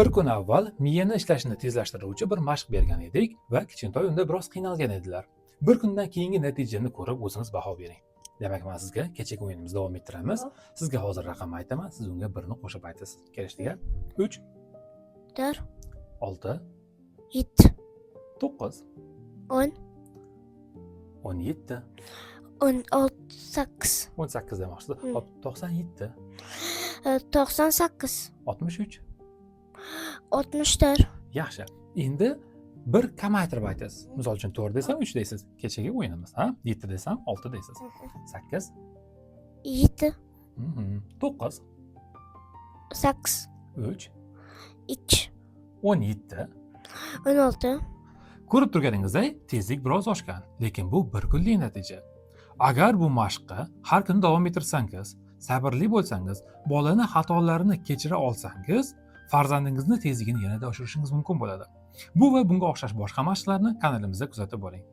Bir kun avval miyani ishlashini tezlashtiruvchi bir mashq bergan edik va kichkintoy unda biroz qiynalgan edilar. Bir kundan keyingi natijani ko'rib, o'zingiz baho bering. Demak, man sizga kechagi o'yinimizni davom ettiramiz. Sizga hozir raqam aytaman, siz unga birni qo'shib aytasiz. Kelishdik? 3, 4, 6, 7, 9, 10, 17, 18. 18 demoqchisiz. Hop, 97, 98, 63. 64. Yaxshi. Endi bir kamaytirib aytasiz. Misol uchun, 4 desam, 3 deysiz. Kechagi o'yinimiz, ha? 7 desam, 6 deysiz. 8, 7, 9, 8, 3, 2, 17. 16. Ko'rib turganingizdek, tezlik biroz oshgan, lekin bu bir kunlik natija. Agar bu mashqni har kuni davom ettirsangiz, sabrli bo'lsangiz, bolani xatolarini kechira olsangiz, farzandingizni tezligini yanada oshirishingiz mumkin bo'ladi. Bu va bunga o'xshash boshqa mashqlarni kanalimizda kuzatib boring.